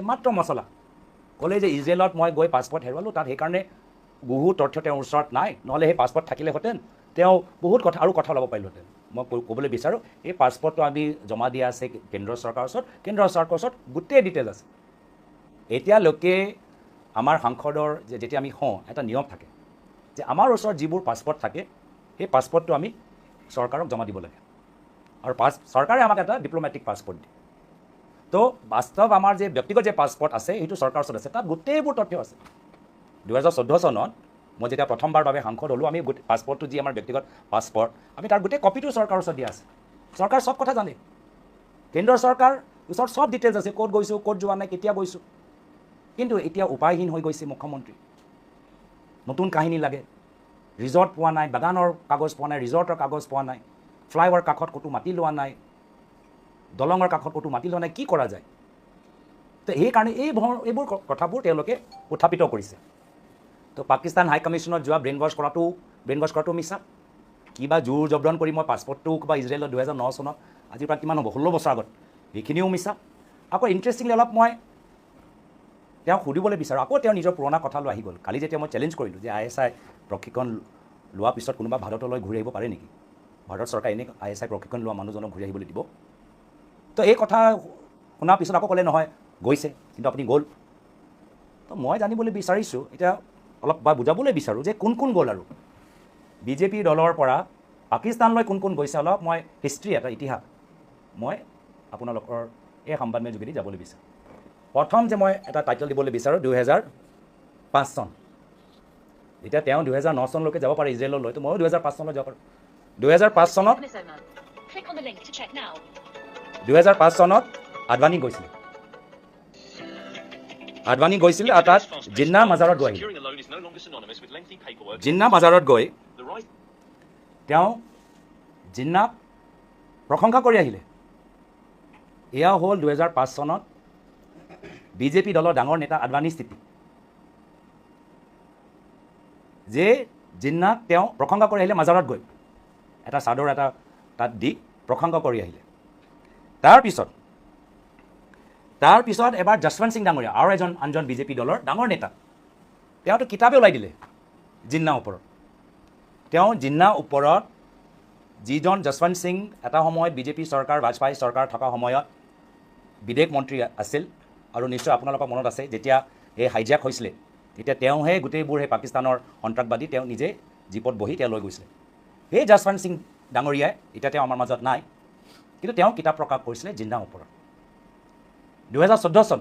মাত্ৰ মছলা ক'লে যে ইজৰাইলত মই গৈ পাছপৰ্ট হেৰুৱালোঁ, তাত সেইকাৰণে বহু তথ্য তেওঁৰ ওচৰত নাই, নহ'লে সেই পাছপৰ্ট থাকিলেহেঁতেন তেওঁ বহুত কথা আৰু কথা ওলাব পাৰিলোহেঁতেন। মই ক'বলৈ বিচাৰোঁ, এই পাছপৰ্টটো আমি জমা দিয়া আছে কেন্দ্ৰ চৰকাৰৰ ওচৰত, কেন্দ্ৰ চৰকাৰৰ ওচৰত গোটেই ডিটেইলছ আছে। এতিয়ালৈকে আমাৰ সাংসদৰ যে যেতিয়া আমি হওঁ এটা নিয়ম থাকে যে আমাৰ ওচৰত যিবোৰ পাছপৰ্ট থাকে সেই পাছপৰ্টটো আমি চৰকাৰক জমা দিব লাগে আৰু চৰকাৰে আমাক এটা ডিপ্ল'মেটিক পাছপৰ্ট দিয়ে। তো বাস্তৱ আমাৰ যে ব্যক্তিগত যে পাছপৰ্ট আছে সেইটো চৰকাৰৰ ওচৰত আছে, তাত গোটেইবোৰ তথ্য আছে। 2014 চনত মই যেতিয়া প্ৰথমবাৰ বাবে সাংসদ হ'লোঁ, আমি গোটেই পাছপৰ্টটো যি আমাৰ ব্যক্তিগত পাছপৰ্ট আমি তাৰ গোটেই কপিটো চৰকাৰৰ ওচৰত দিয়া আছে। চৰকাৰ চব কথা জানে, কেন্দ্ৰ চৰকাৰ ওচৰত চব ডিটেইলছ আছে, ক'ত গৈছোঁ, ক'ত যোৱা নাই, কেতিয়া গৈছোঁ। কিন্তু এতিয়া উপায়হীন হৈ গৈছে মুখ্যমন্ত্ৰী, নতুন কাহিনী লাগে। ৰিজৰ্ট পোৱা নাই, বাগানৰ কাগজ পোৱা নাই, ৰিজৰ্টৰ কাগজ পোৱা নাই, ফ্লাইঅভাৰ কাষত ক'তো মাটি লোৱা নাই, দলঙৰ কাষত ক'তো মাটি লোৱা নাই, কি কৰা যায়? তো সেইকাৰণে এইবোৰ কথাবোৰ তেওঁলোকে উত্থাপিত কৰিছে। তো পাকিস্তান হাই কমিশ্যনত যোৱা ব্ৰেইন ৱাছ কৰাটো মিছা। কিবা জোৰ জবৰণ কৰি মই পাছপৰ্টটো কিবা ইজৰাইলত 2009 চনত, আজিৰ পৰা কিমান হ'ব, 16 বছৰ আগত, সেইখিনিও মিছা। আকৌ ইণ্টাৰেষ্টিংলি অলপ মই তেওঁক সুধিবলৈ বিচাৰোঁ, আকৌ তেওঁ নিজৰ পুৰণা কথালৈ আহি গ'ল। কালি যেতিয়া মই চেলেঞ্জ কৰিলোঁ যে I S I প্ৰশিক্ষণ লোৱাৰ পিছত কোনোবা ভাৰতলৈ ঘূৰি আহিব পাৰে নেকি, ভাৰত চৰকাৰে এনেই I S I প্ৰশিক্ষণ লোৱা মানুহজনক ঘূৰি আহিবলৈ দিব? তো এই কথা শুনাৰ পিছত আকৌ ক'লে নহয় গৈছে, কিন্তু আপুনি গ'ল। তো মই জানিবলৈ বিচাৰিছোঁ এতিয়া অলপ বা বুজাবলৈ বিচাৰোঁ যে কোন কোন গ'ল আৰু বিজেপি দলৰ পৰা পাকিস্তানলৈ কোন কোন গৈছে, অলপ মই হিষ্ট্ৰী এটা ইতিহাস মই আপোনালোকৰ এই সংবাদমেল যোগেদি যাবলৈ বিচাৰোঁ। প্ৰথম যে মই এটা টাইটেল দিবলৈ বিচাৰোঁ 2005 চন। এতিয়া তেওঁ 2009 চনলৈকে যাব পাৰে ইজৰাইললৈ, তো ময়ো 2005 চনলৈ যাব পাৰোঁ। 2005 চনত 2005 চনত আদৱানী গৈছিলে, আদৱানী গৈছিল আৰু তাত জিন্না মাজাৰত গৈ আহিলে। জিন্না মাজাৰত গৈ তেওঁ জিন্নাক প্ৰশংসা কৰি আহিলে। এয়া হ'ল 2005 চনত বিজেপি দলৰ ডাঙৰ নেতা আদৱানীৰ স্থিতি, যে জিন্নাক তেওঁ প্ৰশংসা কৰি আহিলে মাজাৰত গৈ, এটা চাদৰ এটা তাত দি প্ৰশংসা কৰি আহিলে। তাৰপিছত এবাৰ যশৱন্ত সিং ডাঙৰীয়া আৰু এজন আনজন বিজেপি দলৰ ডাঙৰ নেতা, তেওঁতো কিতাপে ওলাই দিলে জিন্নাৰ ওপৰত। তেওঁ জিন্নাৰ ওপৰত যিজন যশৱন্ত সিং এটা সময়ত বিজেপি চৰকাৰ, বাজপেয়ী চৰকাৰ থকা সময়ত বিদেশ মন্ত্ৰী আছিল, আৰু নিশ্চয় আপোনালোকৰ মনত আছে যেতিয়া এই হাইজেক হৈছিলে তেতিয়া তেওঁহে গোটেইবোৰ সেই পাকিস্তানৰ সন্ত্ৰাসবাদী তেওঁ নিজে জীপত বহি তেওঁ লৈ গৈছিলে। সেই যশৱন্ত সিং ডাঙৰীয়াই এতিয়া তেওঁ আমাৰ মাজত নাই, কিন্তু তেওঁ কিতাপ প্ৰকাশ কৰিছিলে জিন্নাৰ ওপৰত। 2014 চন